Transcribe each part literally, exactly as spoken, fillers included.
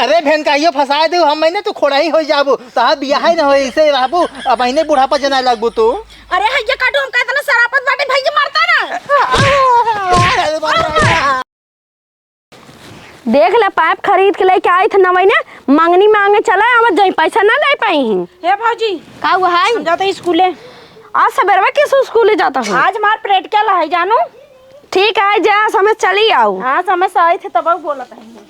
अरे भेन, काहियो फंसाए देउ, हम महीने तू खोड़ही होइ जाबू, तहार बियाह ही न होई, ऐसे रहबू, अब महीने बुढ़ापा जनाए लगबू तू। अरे हैया काटू, हमका इतना सरापत बाटे, भैया मरता ना। देख ले, पाइप खरीद के लेके आई थे नवई ने, मंगनी मांगे चले, आवत जाई, पैसा ना दे पाई ही। हे भौजी, का हुआ है? हम जाते ही स्कूले। आज सबेरवा किस स्कूले जाता हूँ? आज हमार practical है जानू। ठीक है, जा समय चली आऊ। हाँ, समय से आई थे तब बोलत है।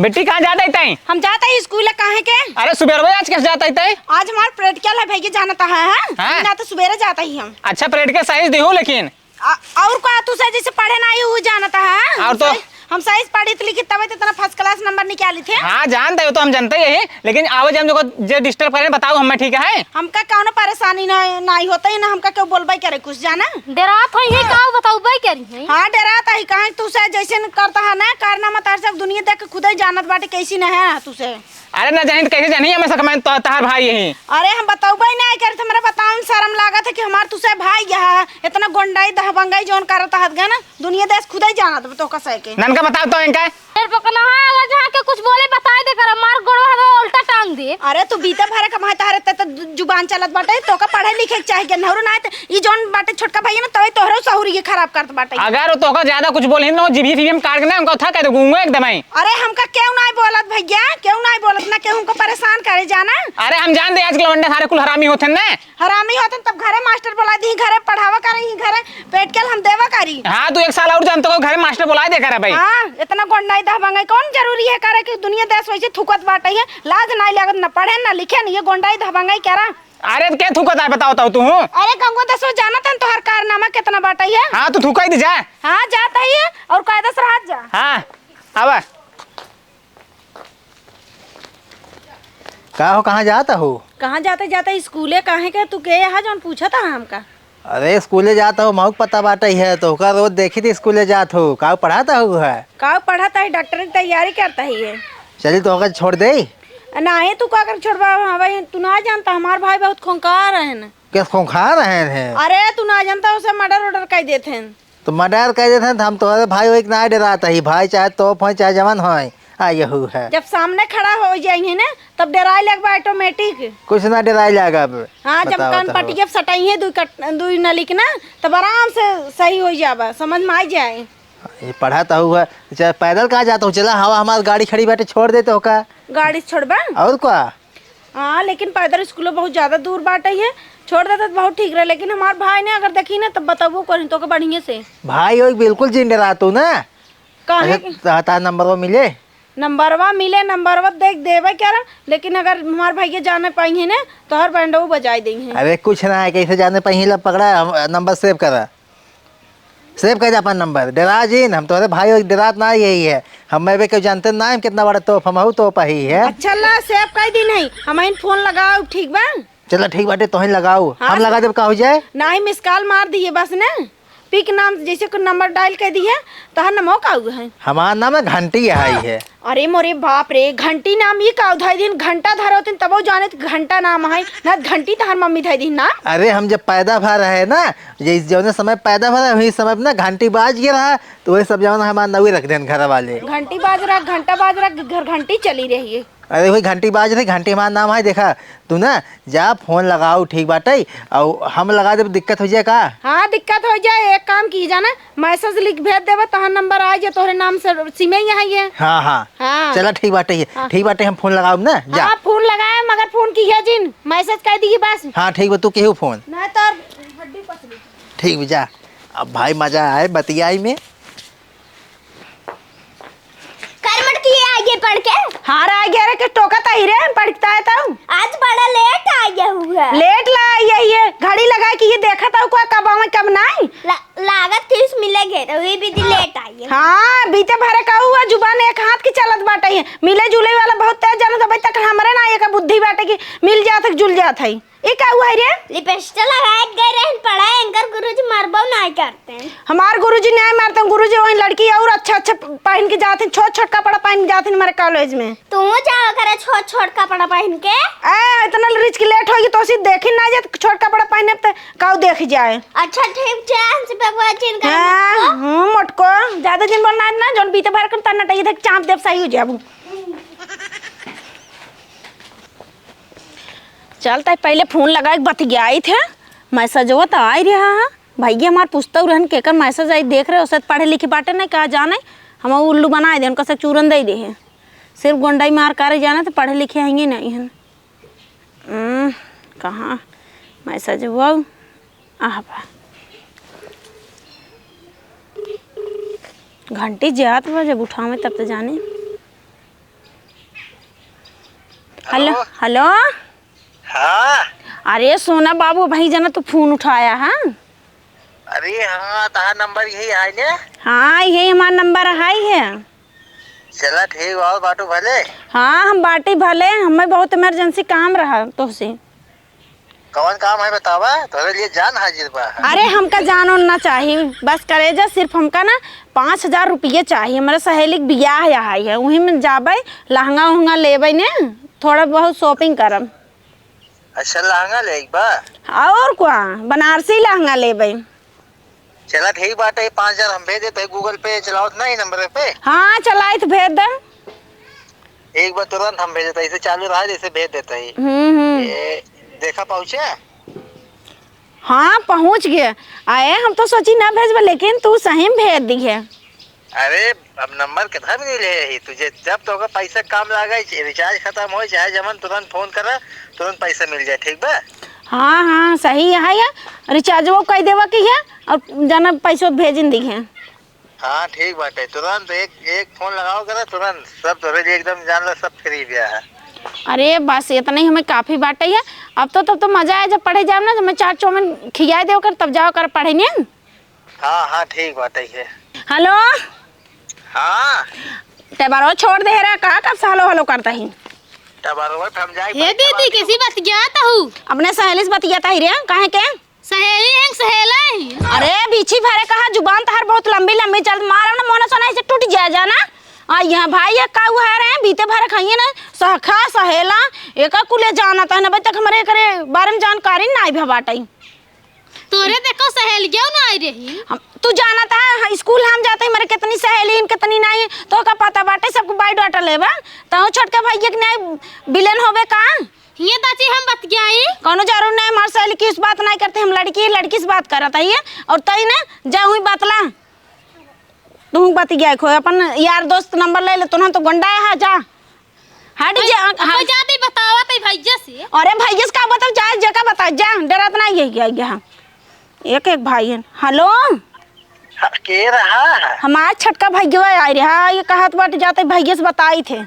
बेटी, कहाँ जात हई तई? हम जात हई स्कूल, काहे के? अरे, सुबेरवे आज कैसे जात हई तई? आज हमार practical है भैया, जानत है, हाँ? हाँ? ना तो सुबेरे जात हई हम। अच्छा, practical सही दिहू लेकिन? आ, और का, तू सही जैसे पढ़े ना आई, उ जानत है, हाँ? और हम तो सही, हम सही से पढ़ी लिखी तबे तो इतना first class number निकाली थे। हाँ, जानते हो तो हम जानते ही है, लेकिन आवे जाए में जो disturb करें, बताओ हमें, ठीक है? हमका कौनो परेशानी ना, नाई होता ही ना, हमका क्यों बोलबे करे कुछ, जाना? डरात होई है का, बताउबे करी है? हाँ, डरात है, कहाँ तू से जैसे न करता है ना, कारनामा तार सब दुनिया देख के खुदे जानत बाटे, कैसी न है तू से। अरे ना जानी तो कैसे जानी, हमें शक में तो तहार भाई यही। अरे हम बताउबे ना करे, हमरा बतावे में शर्म लागत है कि हमार तू से भाई यह है, इतना गोंडाई दहबंगाई जौन करत हत गन, दुनिया देश खुदे जानत बा तोहका सह के। ननका बताओ तो इनका। फिर पकना है, अगर जहाँ के कुछ बोले बताए दे कर, मार गोड़वा हवा उल्टा टांग दे। अरे तू बीते भरे कमाए तारे ते, ते जुबान चलत बाटे, तोका पढ़े लिखे के चाहे के नहरू ना ते, ई जौन बाटे छोटका भैया ना, तोहे तोहरो सहूरी के खराब करत बाटे। अगर वो तोका ज्यादा कुछ बोले ना, जीभी फीभी हम काट के ना, उनका उठा के दे गूंगा एकदम ही। अरे हमका क्यों ना बोलत भैया, क्यों ना बोलत ना, क्यों हमको परेशान करे जाना। अरे हम जान दे आज के लवंडा सारे कुल हरामी होते हैं ना। हरामी होतन तब घरे मास्टर बोला दी, घरे पढ़ावा करही, घरे practical हम देवा करी। हाँ, तू एक साल और जान तो घरे मास्टर बोला दे करा भाई। हाँ, इतना गोंडाई दहबंगाई कौन जरूरी है करे कि दुनिया देश वैसे थुकत बाटे है, लाज नाई लागत, न पढ़े न लिखे न, ये गोंडाई दहबंगाई करा। अरे के थुकत है बताओ तो तू? अरे गंगो दसो जानत हन तोहर कारनामा कितना बाटे है। हाँ, तू थुकाई दे जा। हाँ, जात है ये और कायदा से रहत जा। हाँ, आवा। का हो, कहाँ जात हो? कहाँ जाते जाते स्कूले, काहे के तू के यहाँ जौन पूछत है हमका? अरे स्कूले जात हो, मऊक पता बाटे है, तोहका रोज देखी थी स्कूले जात हो। का पढ़ाता हो है? का पढ़ाता है, डॉक्टर की तैयारी करता है ये। चली तोहका छोड़ दे। नाहीं, तू का कर छोड़बा? हाँ भाई, तू ना जानता, हमार भाई बहुत खूंखार है ना। के खूंखार है? अरे तू ना जानता, उसे मर्डर वर्डर कर देते हैं। तो मर्डर कर देते हैं, तो हम तोहरे भाई वही ना डरात ही, भाई चाहे तोप होय, चाहे जवान होय, आ यहू है। जब सामने खड़ा हो जाएंगे ना, तब डराए लगबा automatic। कुछ ना डराए लगब। हाँ, जब बताओ कान तो। पट्टी जब सटाई है दुई कट, दुई नलिक ना, तब आराम से सही हो जाबा, समझ में आ जाए। ये पढ़ा तो हुआ, चाहे पैदल कहाँ जाता हूँ, चला हवा हमार गाड़ी खड़ी बाटे, छोड़ देते हो का? गाड़ी से छोड़बा? और का? हाँ, लेकिन पैदल स्कूलो बहुत ज्यादा दूर बाटे है, छोड़ देते तो बहुत ठीक रहे, लेकिन हमार भाई ने अगर देखी ना तब बताबो करी तो के बढ़िया से। भाई होई बिल्कुल जिन डरा तू ना। काहे? अच्छा, ता, ता नंबरवा मिले? नंबरवा मिले, नंबरवा देख देबे करा, लेकिन अगर हमार भैया जाने पाई है ना तो हर बैंडो बजाई देई है। अरे कुछ ना है, कैसे जाने पाई है, ला पकड़ा, हम, नंबर सेव करा। सेव कर दे अपन नंबर। डरा जिन, हम तोहरे भाई हो, डरात ना यही है। हम मैं भी क्यों जानते ना, हम कितना बड़ा तोप, हम हऊ तोप ही है। अच्छा ला, सेव कर दी नहीं, हम इन फोन लगाओ, ठीक बा? चला ठीक बाटे, तोहिन लगाओ, हाँ, हम लगा देब, का हो जाए? नहीं, मिस कॉल मार दिए बस ने, पी के नाम जैसे कोई नंबर डायल कर दिए, तोहर नाम का हुआ है? हमार नाम है घंटी है, है। अरे मोरे बाप रे, घंटी नाम ई का धई दिन, घंटा धरे होतिन तबो जाने त घंटा नाम है ना, घंटी तहार मम्मी धई दिन नाम। अरे हम जब पैदा भा रहे ना, ये जौने समय पैदा भा रहे वही समय पे ना घंटी बाज गया रहा, तो वही सब जौन हमार नवी रख देन घर वाले। घंटी बाज रहा, घंटा बाज रहा, घर घंटी चली रही है। अरे वही घंटी बाज रही, घंटी हमार नाम है, देखा तू ना जा फोन लगाओ, ठीक बाटे, और हम लगा देब, दिक्कत हो जाए का? हाँ दिक्कत हो जाए, एक काम की जाना, मैसेज लिख भेज देबे, तोहर नंबर आ जाए, तोहरे नाम से सिमे यहाँ ये। हाँ, हाँ। हाँ। चला ठीक बाटे ये। हाँ। ठीक बाटे, हम फोन लगाउब ना, जा। हाँ, फोन लगाए, मगर फोन किहे जिन, मैसेज कर दिए बस। हाँ, ठीक बा, तू केहू फोन। ना तो हड्डी पसली। ठीक बा, जा। अब भाई मजा आए बतियाई में। कर मटकी आगे पढ़ के। हाँ, रह गया रे, के टोकत आई रे, पढ़ता है तब। आज बड़ा लेट आ गया हुआ। लेट ला आई है ये, घड़ी लगा के ये देखत हूँ, कोई कब आवे, कब नहीं। ला-, लागत तीस मिले गए, तो ये भी दी लेट आई है। हाँ, बीते भरे का हुआ, जुबान एक हाथ की चलत बाटे है। मिले जुले वाला बहुत तेज जानत, अभी तक हमरे ना एक बुद्धि बाटे कि मिल जात है, जुल जात है। ई का हुआ है रे? लिपस्टिक लगाए के गए रहन पढ़ा, एनकर गुरुजी मरबो नाहीं करते हैं। हमार गुरुजी नाहीं मारते हैं, गुरुजी वही लड़की और अच्छा अच्छा पहन के जाते हैं, छोट छोट कपड़ा पहन के जाते हैं हमारे कॉलेज में। तू जाओ करे छोट छोट कपड़ा पहन के। ए, इतना रिच की लेट होगी तो उसी देखी ना जाए, छोट कपड़ा पहने तो काऊ देख जाए। अच्छा ठीक, जा हमसे बबुआ चिन कर हाँ, मोटको। हम्म, मोटको, ज्यादा दिन बोलना है ना, जौन बीते भर कर तना टाइए देख चाप देव सही हो जाबू। चल, तै पहिले फोन लगाए के बतियाइत है, मैसेजवा त आइ रहा है। भैया हमार पूछतउ रहन, केकर मैसेज आई, देख रहे, ओसे पढ़े लिखे बाटे नहीं, का जाने, हम उल्लू बनाए दे, उनका से चूरन दे दे है। सिर्फ गोंडाई मार करे जाना, तो पढ़े लिखे हैंगे नहीं हन। हम्म, कहाँ मैसेजवा? आह बा। घंटी जात बा, जब उठावे तब तो जाने। हेलो, हेलो। हेलो। हाँ। अरे सोना बाबू, भाई जना तू फोन उठाया है? अरे हाँ, तहार नंबर यही है ने? हाँ, यही हमार नंबर है, है। चला ठीक बा, और बाटू भले? हाँ, हम बाटी भले, हमें बहुत इमरजेंसी काम रहा तोहसे। कौन काम है बतावा, तोहरे लिए जान हाजिर बा। अरे हमका जान ओन ना चाही, बस करेजा सिर्फ हमका ना पाँच हजार रुपये चाही। हमारे सहेली के बियाह यहाँ है, वहीं में जाबे, लहंगा उहंगा लेबे ने, थोड़ा बहुत shopping करब। अच्छा, लहंगा लेक बा? और का, बनारसी लहंगा लेबे। चला ठीक बाटे, पाँच हजार हम भेज देते हैं Google Pay चलावत ना ई नंबर पे। हाँ, चलाइत भेज दे। एक बार तुरंत हम भेज देते हैं, इसे चालू रहा, जैसे भेज देते हैं। हम्म, हम्म। ए, देखा पहुँचे? हाँ, पहुँच गए। आए, हम तो सोची ना भेजबे, लेकिन तू सही में भेज दी है। अरे, अब नंबर कितना भी नहीं ले ही तुझे, जब तो का पैसा काम लागे, रिचार्ज खत्म हो चाहे जमन, तुरंत फोन करा, तुरंत पैसा मिल जाए, ठीक बा? हाँ, हाँ, सही है यार, रिचार्ज वो कह देवा की है और जाना पैसो भेजिन दी है। हाँ, ठीक बाटे, तुरंत एक, एक फोन लगाओ करा, तुरंत सब तोरे लिए एकदम जान ला, सब फ्री दिया है। अरे बस इतना ही हमें काफी बाटे है। अब तो, तब तो मजा आए, जब पढ़े जाओ ना, तो मैं चाट चाउमीन खिया दे कर, तब जाओ कर पढ़े ने। हाँ, हाँ, ठीक बाटे है। हेलो। हाँ। टबरो छोड़ दे रहा, कहाँ कब से हेलो हेलो करता ही? टबरो पे हम जाए हे बैठे दीदी, बाटी। कैसी बतियात हूँ? अपने सहेली से बतियाता ही रे, काहे के? सहेली हैं, सहेला ही। अरे बीछी भरे कहा, जुबान तहार बहुत लंबी लंबी चल, मारब ना मोना सोना ऐसे टूट जाए जाना। आ यहाँ भाई ये का हुआ रहे, बीते भरे खाइए ना, सखा सहेला, एका कुले जानत है ना, अभी तक हमारे एकरे बारे में जानकारी ना आई भा बाटई। तोरे देखो सहेलिया ना आई रही। हम, तू जानत है, हाँ, स्कूल हम जाते हैं, हमारे कितनी सहेली हैं, कितनी नहीं, तो का पता बाटे, सबको बायोडाटा लेबा, तहु छोटका भैया के नहीं विलेन होबे का? हिये दाची हम बतियाई। कौनो जरूर नहीं, हमार सहेली की उस बात नहीं करते, हम लड़की, लड़की से बात करत है ये, और तई ना, जा हुई बतला, तू बतिया खो, अपन यार दोस्त नंबर ले ले, तू ना तो गुंडा है, जा। हट जा, अब हाँ। जाते बतावा तई भैया से। अरे भैया से का बता, जा, जेका बता, जा, डरत ना ये गया, गया। एक, एक भाई है। हेलो। हाँ, के रहा? हमार छोटका भैया आए रहा, ये कहत बाटे जाते भैया से बताई थे।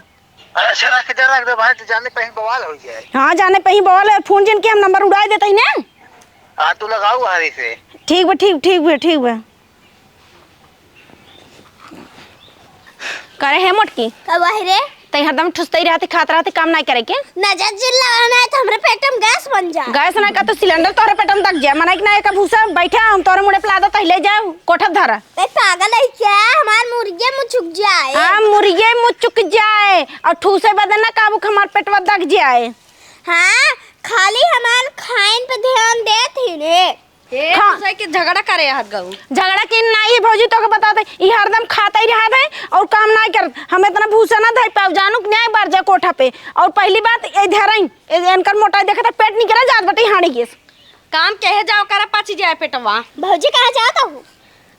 अच्छा, रख दे, रख दे भाई, तू जाने पे ही बवाल हो जाए। हाँ, जाने पे ही बवाल है, फोन जिन के हम नंबर उड़ाए देते ही ना। हाँ, तू लगाऊ हारी से। ठीक बा, ठीक, ठीक बा, ठीक बा। करे है मोटकी? का बाहिरे? तई हरदम ठुसतई रहती, खात रहती, काम नाई करे के? नजर जिल्ला ना है तो हमरे पेट में गैस बन जाए। गैस ना का तो सिलेंडर तोहरे पेट में दग जाए। मनाई कि ना एक भूसा बैठा, हम तोहरे मुड़े पे लादा तही ले जाए, कोठा धरा। ए पागल है क्या? हमार मुर्गे मुचुक जाए। हाँ, मुर्गे मुचुक जाए और ठूसे बदे ना काबू के हमार पेटवा दग जाए। हाँ, खाली हमार खाइन पे ध्यान देत ही ने। ए, खा- तुसे के झगड़ा करे हाथ गऊ। झगड़ा के नाई है भौजी, तोके बता दे, ई हरदम खाते ही रहत है और काम नाई करत। हम इतना भूसा ना धई पाऊ, जानू कि नाई बार जा कोठा पे। और पहली बात, ए धरई, ए, इनकर मोटाई देखे तो पेट निकला जात बटे हाड़ी गेस। काम कहे जाओ करा, पच जाए पेटवा। भौजी कहाँ जात हो?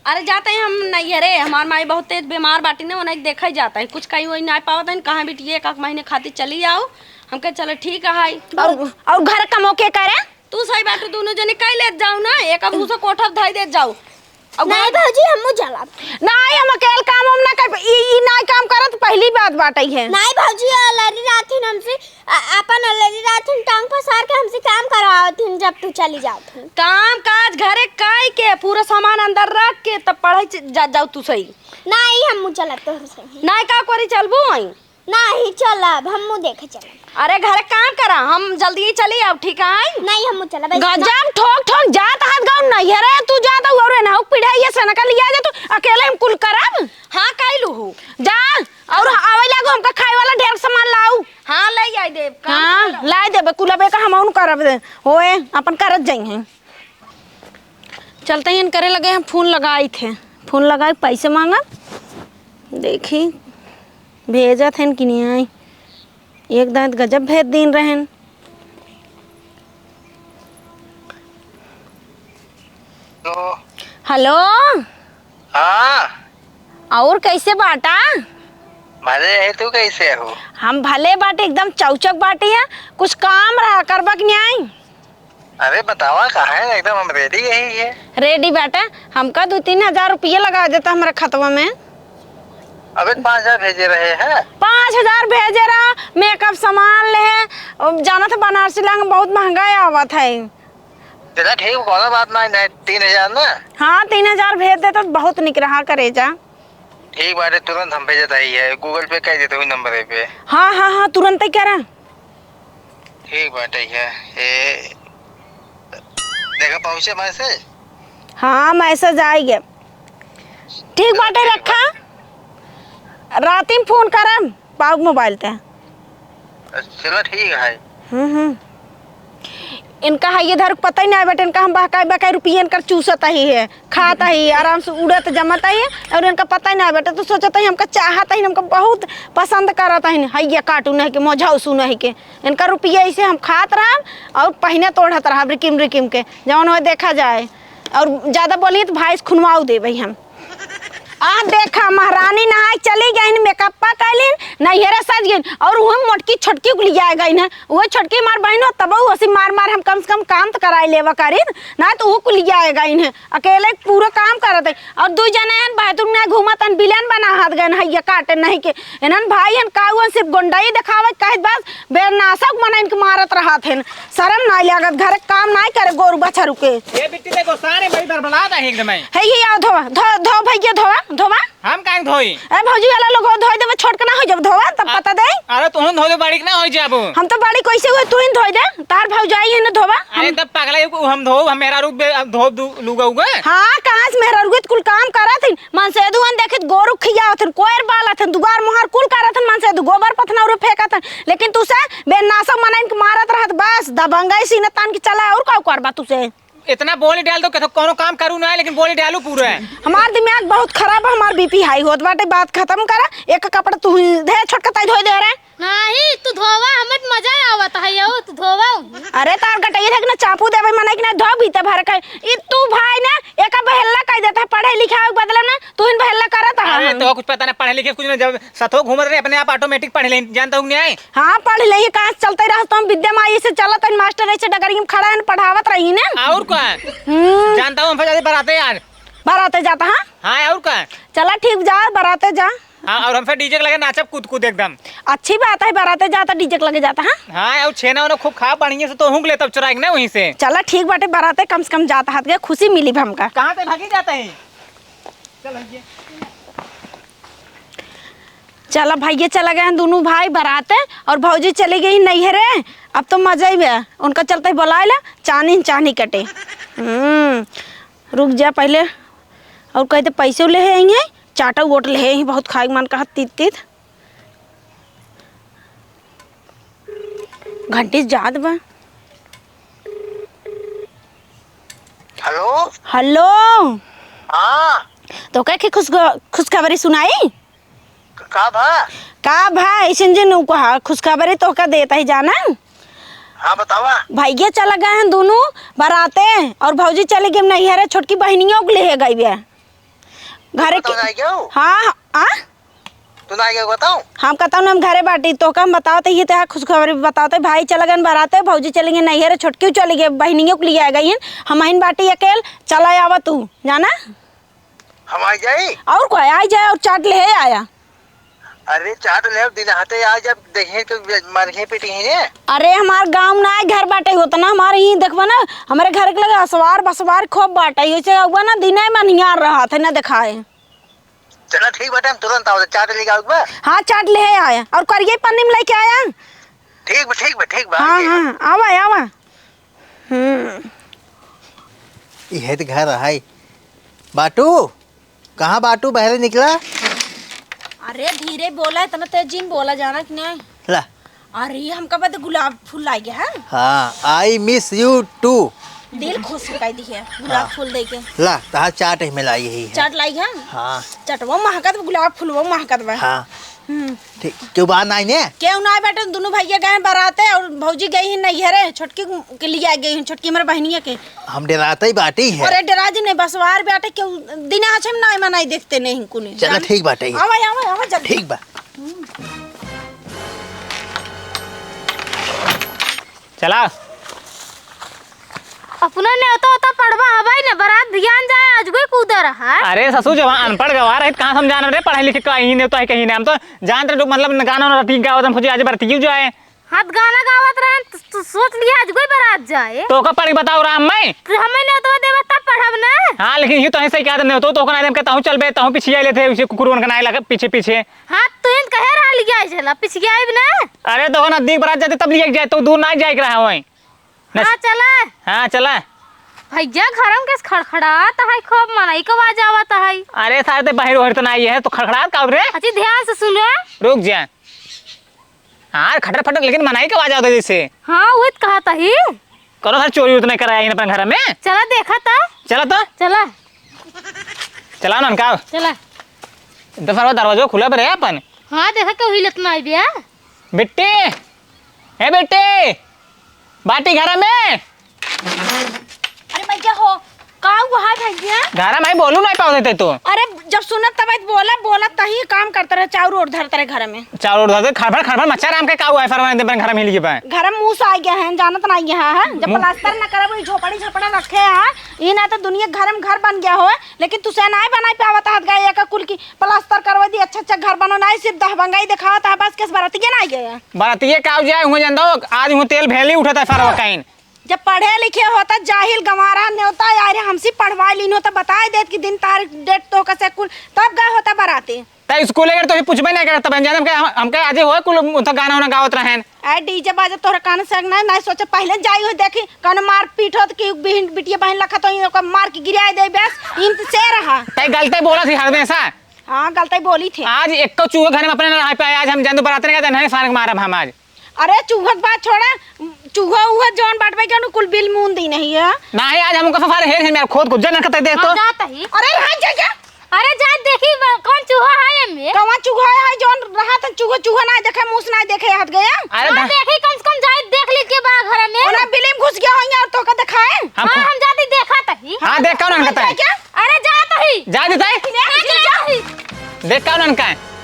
अरे जाते हैं हम नैहरे, हमार माई बहुत तेज बीमार बाटी ने, उन्हें देखा ही जाता है, कुछ कहीं वही ना पावत है, कहाँ बिटिया एक आध महीने खातिर चली आओ। हम कहे चलो ठीक है। और, और घर कमो के करे? तू सही बात, दोनों जने कह लेत जाओ ना, एक अब उसे कोठा धई देत जाओ। अब नहीं घर भौजी, हमहू चलब। नहीं, हम अकेल काम हम ना कर, ई, ई ना काम करत, पहली बात बाटे है। नहीं भौजी, अलरी रात ही हमसे अ-, आपन अलरी रात ही टांग पसार के हमसे काम करवावत ही, जब तू चली जात ही। काम काज घरे काई के, पूरा सामान अंदर रख के तब पढ़े च-, जा, जाओ तू सही। नहीं, हमहू चलब तोहरे संगे। नहीं, का करी, चलबू आई? नाही, चलब, हमहू देखे चलब। अरे, घरे काम करा, हम जल्दी ही चली आउ, ठीक है? नाही, हमहू चलब, ऐसे गजब ठोक ठोक जात हाथ गाँव नैहरे, तू जात हऊ और एनहू पिढ़ाइए से नकल लिया जा, तू अकेले हम कुल करब? हाँ, कैलू हूँ। जा, और आवे लागो हमका खाए वाला ढेर सामान लाऊ। हाँ, ले आई देब, काम हाँ, करो। लाई देबे, कुल अब एक हमहून करब दे। होए, अपन करत जाई हैं। चलते ही इनकरे लगे हम फोन लगाई थे, फोन लगाई, पैसे मांगा, देखी भेजत हैं कि नहीं आई। एक दांत गजब भेज दीन रहन। हेलो। हेलो। हाँ। और कैसे बाटा? भले है, तू कैसे हो? हम भले बाटे, एकदम चौचक बाटे है। कुछ काम रहा, करबा कि नहीं आई? अरे बतावा, कहाँ है? एकदम हम रेडी यही है। रेडी बाटे, हमका दो तीन हजार रुपये लगा देता हमारे खतवा में। अबे पाँच हजार भेजे रहे हैं। पाँच हजार भेजे रहा, मेकअप सामान ले है, जानत है बनारसी लहंगा बहुत महंगा आवत है। चला ठीक, कोनो बात नहीं, नहीं, तीन हजार ना। हाँ, तीन हजार भेज दे तो बहुत निक रहा करेजा। ठीक बाटे, तुरंत हम भेजत हई है, Google Pay कर देते हुई नंबर पे। हाँ, हाँ, हाँ, तुरंत ही करा। ठीक बाटे है। ए, देखा पहुँचे मैसेज? हाँ, मैसेज आई गया। ठीक बाटे, रखा। राती में फोन करम, पाउक मोबाइल ते। चला ठीक है। हम्म, हम्म। इनका है ये धर पता ही नहीं बेटे, इनका हम बहकाई बहकाई रुपये इनकर चूसत ही है, खात ही, आराम से उड़त जमत ही, और इनका पता ही नहीं बेटे, तो सोचत ही हमका चाहत ही, हमका बहुत पसंद करत ही, है ये काटू नहीं के, मोझाउसू नहीं के, इनका रुपये ऐसे हम खात रहब और पहिने तोड़त रहब रिकिम रिकिम के, जौन हो देखा जाए, और ज्यादा बोली तो भाई से खुनवाऊ देबे हम। आ देखा, महारानी नहाए चली गईन, मेकअप्पा कैलिन, नैहरे सज गईन, और उहे मोटकी छोटकी को लियाए गईन है। उहे छोटकी हमार बहिन हो, तब वो हंसी मार मार हम कम से कम काम तो कराए लेवा करीन, ना तो वो को लियाए गईन है। अकेले पूरा काम करत है, और दू जने हन बाथरूम में घूमत हन, बिलन बना हाथ गए हैं, ये काटे नहीं के। इन्हन भाई हन का हुआ, सिर्फ गुंडई दिखावे के कहत बस, बेनासक मनइन के मारत रहत हन। शरम नाई लागत, घरे काम नाई करे गोरू बछरू के। ये बिट्टी देखो, सारे बड़ी बड़बड़ात है एकदम। है ये आओ धोवा, धो, धो भैया धोवा, धोवा। हम काहे धोई? ए भौजी वाला लोग हो, धोई देवे, छोट के ना हो जब धोवा, तब हाँ। पता दे। अरे तुहन धो दे, बड़ी के ना हो जाबो। हम तो बड़ी कैसे हुए, तू ही धोई दे, तार भौजाई है ना धोवा। अरे हम तब पगला है, हम धो, हम मेहरारू बे-, धो दू, लुगा उगा। हाँ, कहाँ से मेहरारू के कुल काम करत हन, मनसेदुअन देखित गोरू खियावत हन, कोयर बालत हन, दुआर मोहार कुल करत हन, मनसेदु गोबर पथनौरे फेंकत हन, लेकिन तू से बेनासक मनइन के मारत रहत, बस दबंगई सीने तान के चला, और का करबा तू से? इतना बोली डाल दो कि तो कोनो काम करू ना है, लेकिन बोली डालू पूरा है। हमार दिमाग बहुत खराब है, हमार बीपी हाई होत बाटे, बात खत्म करा, एक कपड़ा तू ही धे, छोटका ताई धोई दे रे। नाही, तू धोवा, हमें तो मजा आवत है यो, तू धोवा। अरे तार गटैया थे कि ना चापू देवे मने कि ना धो भीतर भर के। ई तू भाई ना एका बहेल्ला कह देता है, पढ़े लिखे के बदले ना तू ही बहेल्ला करत है। अरे तो कुछ पता ना, पढ़े लिखे कुछ ना, जब सथो घूमत रहे अपने आप ऑटोमेटिक पढ़ ले, जानता हूँ नहीं। हाँ, पढ़ ले, कहाँ से चलते रह तुम, विद्या माई से चलत है, मास्टर ऐसे डगरी में खड़ा है, पढ़ावत रही ना। और का? हम्म। जानता हूँ, हम फिर बराते यार। बराते जाता, हाँ? हाँ, और का? चला ठीक, जा बराते जा। हाँ, और हम फिर डीजे के लगे नाचब कूद कूद एकदम। अच्छी बात है, बराते जाता, डीजे के लगे जाता, हाँ? हाँ, और छेना ओना खूब खा बढ़िया से, तो हूँ ले तब चुराएग ना वहीं से। चला ठीक बाटे, बराते कम से कम जाता हाथ के खुशी मिली भी हमका। कहाँ से भागी जाता है? चल भैया। चला भैया, चला गए हैं दोनों भाई बराते और भौजी चली गई नैहरे। अब तो मजा ही बा, उनका चलते ही बोलाए ला, चानी चानी कटे। हम्म, रुक जा पहले, और कहते पैसे ले हैं, चाटा वोट ले हैं, बहुत खाए के मन कहत तीत तीत। घंटी जात बा। हेलो। हेलो। हाँ। तो का के खुश, खुशखबरी सुनाई? का भा? का भा, ऐसन जे नू कहा, खुशखबरी तो का देता ही जाना। हाँ, बतावा। भैया चला गए हैं दोनों बराते और भौजी चली गई नैहरे, छोटकी बहनियों को ले गई बे। घरे के। हाँ, हाँ, आ? तू ना आइगे बताऊं? हम कहता हूँ ना, हम घरे बाटी, तो का हम बताओ तो ये तो खुशखबरी बताओ तो, भाई चला गए बराते, भौजी चली गई नैहरे, छोटकी चली गई, बहनियों के लिए आ गई हैं, हम आइन बाटी अकेल, चला आवा तू, जाना? हम आ जाई? और कोई आ जाए और चाट ले आया। अरे चाट ले, दिन हाथे आ जब देखे तो मारे पीटी है ने। अरे हमार गाँव ना है, घर बाटे होता ना, हमारे ही देखबा ना, हमारे घर के लगे असवार बसवार खूब बाटे, ऐसे हुआ ना, दिने में निहार रहा था ना दिखाए। चला ठीक बाटे, हम तुरंत आवत, चाट लेके आवे के बा। हाँ, चाट लेहे आया। और करिए पन्नी में लेके आया। ठीक बा, ठीक बा, ठीक बा, हाँ, आइए। हाँ, आवा, आवा। हम्म। इहे त घर है। बाटू, कहाँ बाटू? बहरे निकला। अरे धीरे बोला, इतना तेज जिन बोला, जाना कि नहीं? ला। अरे हमका बदे गुलाब फूल लाई है। हाँ, I miss you too। दिल खुश कर दी है गुलाब हाँ। फूल दे के। ला, तहार चाट में लाई है। चाट लाई है? हाँ। चटवा महकत बा, गुलाब फूलवा महकत बा। हाँ। हम्म। ठीक, केहू बा नाई ने? केहू नाई बाटे, दुनू भैया गए बराते और भौजी गई ही नैहरे, छोटकी के लिए गई ही, छोटकी हमरे बहनिया के। हम डेराते ही बाटी है। अरे डेरा जी नहीं, बसवार बाटे, केहू दिन आज हम नाई मनाई देखते नहीं कुनी। चला जान। ठीक बाटे। आवा, आवा, आवा जल्दी। ठीक बा। चला। अपना नेवता होता पढ़वा हवाई न, बरात ध्यान जाए, आज कोई कूदा रहा है। अरे ससुर, जब अनपढ़ गवार है, कहाँ से हम जान रहे पढ़े लिखे कहीं नेवता है, कहीं नहीं। हम तो जानत रहे, मतलब, गाना वाना रटी गावत, हम सोचे आज बराती क्यों जाए। हाँ, त गाना गावत रहे, त, त सोच लिया आज कोई बरात जाए। तो ओका पढ़ के बताओ राम मैं। तो हमें नेवता देवे तब पढ़ब ना। हाँ, लेकिन ये तो ऐसे क्या नेवता तो ओका ना देम के तहूँ चलबे, तहूँ पिछिया लेते, उसे कुकुर उनका नाई लगा पीछे पीछे। हाँ, तू इन कहे रहा लिया चला, पिछिया आइब ना। अरे तो नजदीक बरात जाते तब लिया जाए, तो दूर ना जाए के रहा वहीं। हाँ, चला। हाँ, चला। भैया, घर में कैसे खड़खड़ात है, खूब मनई के आवाज आवत है। अरे, सारे ते बहर ओहर तो नहीं है, तो खड़खड़ात का रे? अच्छी ध्यान से सुनो। रुक जा। हाँ, खटर फटर, लेकिन मनई के आवाज आवत है जैसे। हाँ, वही तो कहत ही। करो सर, चोरी उतना कराया इन अपने घर में। चला देखा था। चला तो। चला। चला ना, उनका। चला। दफा दरवाजा खुला पर है अपन। हाँ, देखा क्यों हिलत ना आई बिया। बिट्टी, ए बिट्टी, बाटी घर में? अरे भैया हो, का हुआ है भैया? घर में बोलू नहीं पावत है तू। अरे जब सुनत तब बोला, बोला तही काम करते रहे, चाउर ओर धरते रहे घर में। चाउर ओर धरते, खड़फड़, खड़फड़ मच्छर आम के का हुआ है, फरमान दे घर में हिल के पाए। घर में मूस आ गया है, जानत ना गया है, जब मु- प्लास्टर न करब, वही झोपड़ी झोपड़ा रखे हैं, ई ना तो दुनिया घर में घर बन गया हो, लेकिन तुसे नाय बनाई पावत हाथ गए, एक कुल की प्लास्टर करवा दी, अच्छा अच्छा घर बनो, नाय सिर्फ दहबंगाई दिखावत है, बस केस बरतिये ना गए। बरतिये का जाए, हुआ जान दो, आज हुआ तेल भेली उठत है सारा काइन। जब पढ़े लिखे होता, जाहिल गंवारा नेवता यार, हमसे पढ़वा लीन होता, बताए देत कि दिन तारीख डेट तो कसे कुल, तब गए होता बराते। त स्कूल अगर तो पूछबे नहीं करत, तब जाने हमके, हम, हमके आज हो कुल उनका गाना वाना गावत रहन। ए डीजे बाजे तोहरा कान से ना, ना सोचे पहले जाई हो देखी, कौन मार पीट होत कि बिहिन बिटिया बहन लखत हो, इनको मार के गिराए दे बस, इन से रहा। तै गलते बोला थी हमेशा। हाँ, गलते बोली थे। आज एक तो चूहो घर में अपने ना रह पाए, आज हम जान दो बरात नहीं गए, नहीं सारे मारब हम आज। अरे चूहा के बात छोड़ा, चूहा उहा जौन बाटबे के कुल बिल मून दी नहीं है। नाही, आज हमका सफार हेर हेर मेरा खोद को जन करते देख तो। हाँ, जात ही। अरे रहा जा क्या? अरे जात देखी ब-, कौन चूहा है एमे? कौन चूहा है जौन रहा था चूहा, चूहा ना देखे, मूस ना देखे हाथ गया। अरे हाँ, धा- देखी कम से कम जात देख ली के बा घर में। ओना बिल में घुस गया होइया और तोका दिखाए। हम हाँ, खो- हम जाती देखा तही। हाँ, देख कौन हाँ, हनकता है। क्या? अरे जात ही। जा देता है। ले, ले, जा। देख कौन हनका है।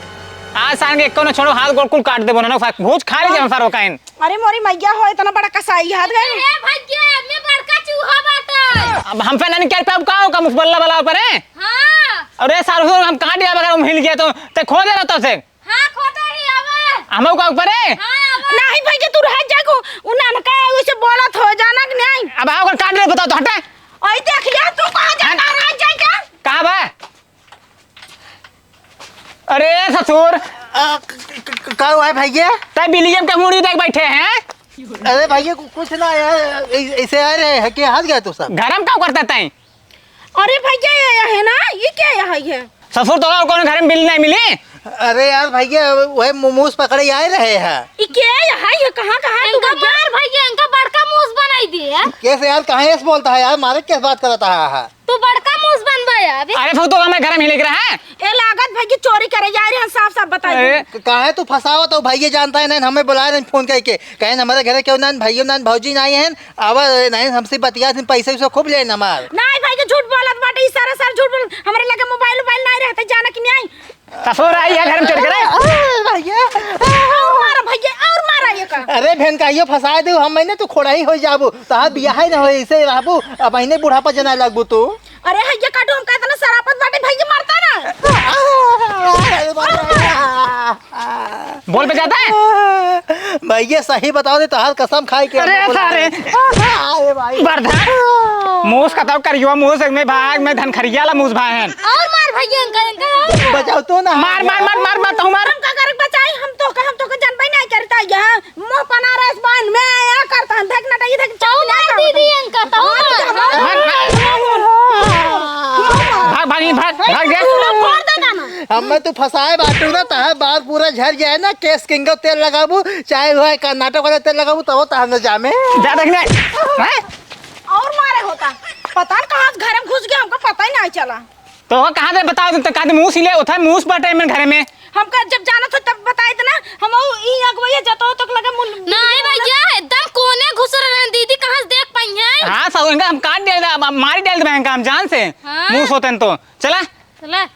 आज सारन के एको न छोड़ो, हाथ गोड़ कुल काट देबो ना, भूज खा ले जाओ सारो काइन। अरे मोरी मैया हो, इतना बड़ा कसाई हाथ गए। ए भैया, एमे बड़का चूहा बाटे। अब हम पे नहीं कर पाब का, का मुखबल्ला वाला ऊपर है? हाँ। अरे सारो हम कहाँ दिया बगर हम हिल गया तो ते खो दे रहता से। हाँ, खोटा ही आवा। हमहू का ऊपर है? हाँ, आवा। नहीं भैया, तू रह जा को, उ नानका है, उसे बोलत हो जाना कि नहीं? अब आओ, काट ले, बताओ तो, हटे। ओए देख ले, तू कहाँ जाता, हट। रह जा क्या? कहाँ बा? अरे ससुर। अ, क-, क-, क-, का हुआ है भैया? तै बिलियम के मुड़ी देख बैठे हैं? अरे भैया, कु-, कुछ ना यार, ऐ-, ऐसे आ रहे हैं कि हाथ गया तो सब। घर में का करता तै? अरे भैया, ये है ना, ये क्या यहाँ है? ससुर तो और कौन घर में बिल नहीं मिली? अरे यार भैया, वही मु-, मूस पकड़े आए रहे हैं। ये क्या यहाँ, ये कहाँ, कहाँ है तू इनका भैया? मार भैया, इनका बड़का मूस बनाई दे। कैसे यार, कहाँ ऐसे बोलता है यार, मारे कैसे बात करता है? तू बड़का मूस बनबा अब। अरे फूतो, हमें घर में ही लेके रहा है। ए लागत भैया चोरी करे जा रहे हैं, साफ साफ बताइए। अरे। क-, काहे तू फंसावत हो भैया, जानता है नहीं, हमें बुलाए नहीं फोन करके, कहे हमारे घरे क्यों ना भैया ना भौजी नहीं है, अब नहीं हमसे बतिया दिन पैसे उसे खूब ले हमार। नहीं भैया झूठ बोलत बाटे, ई सारा सारा झूठ बोलत, हमारे लगे मोबाइल वोबाइल नहीं रहते, जाना कि नहीं? ससुर आई है घर में चढ़ के रे। अरे भैया। और मारा भैया, और मारा ये का। अरे बहन का यो फंसा दे, हम महीने तू खोड़ा ही हो जाबू, तहार बियाह ही ना हो, ऐसे रहबू, अब महीने बुढ़ापा जना लगबू तू। अरे हैया काटू, हमका इतना सरापत बाटे, भैया मरता ना। बोल बे जाता है। भैया सही बताओ दे, तोहार कसम खाई के अरे हम बोला सारे। है। अरे भाई। बरधा। मूस कतौ करियो, मूस में भाग, में धनखरिया ला मूस भाग हैं। और मार भैया इनका, इनका और मार। बचाओ तो ना। मार, मार, मार, मार, मार, तू मार। हम का करे बचाई, हम तो, हम तो के जनबे नहीं करता यहाँ। मुँह बनारस बांध में या करता हम, देख ना, ये देख, तू मार दीदी इनका, तू मार। मार, मार। भाग, भाग, भाग, भाग जा। फोड़ दे ना। हमें तू फंसाए बाटू ना, तहार बाल पूरा झर जाए ना, केस किंग तेल लगाबू, चाहे हुआ कर्नाटक वाला तेल लगाबू, तब तहार न जामे। जा देखने। हैं? और मारे होता। पता न कहाँ से घर में घुस गया, हमको पता ही नहीं चला। तो वो कहाँ से बताओ, तो कहाँ से मुंह सिले होता है, मुंह बाटे में घर में। हमका जब जाना था तब बताई देना, हम वो ई अगवैया जतो तक लगे मुन-, नहीं भैया, एकदम कोने घुस रहे हैं दीदी, कहाँ से देख पाई हैं? हाँ, सब इनका हम काट डाल दे, अब मारी डाल दे इनका हम जान से। हाँ। मुंह सोतन तो। चला। चला।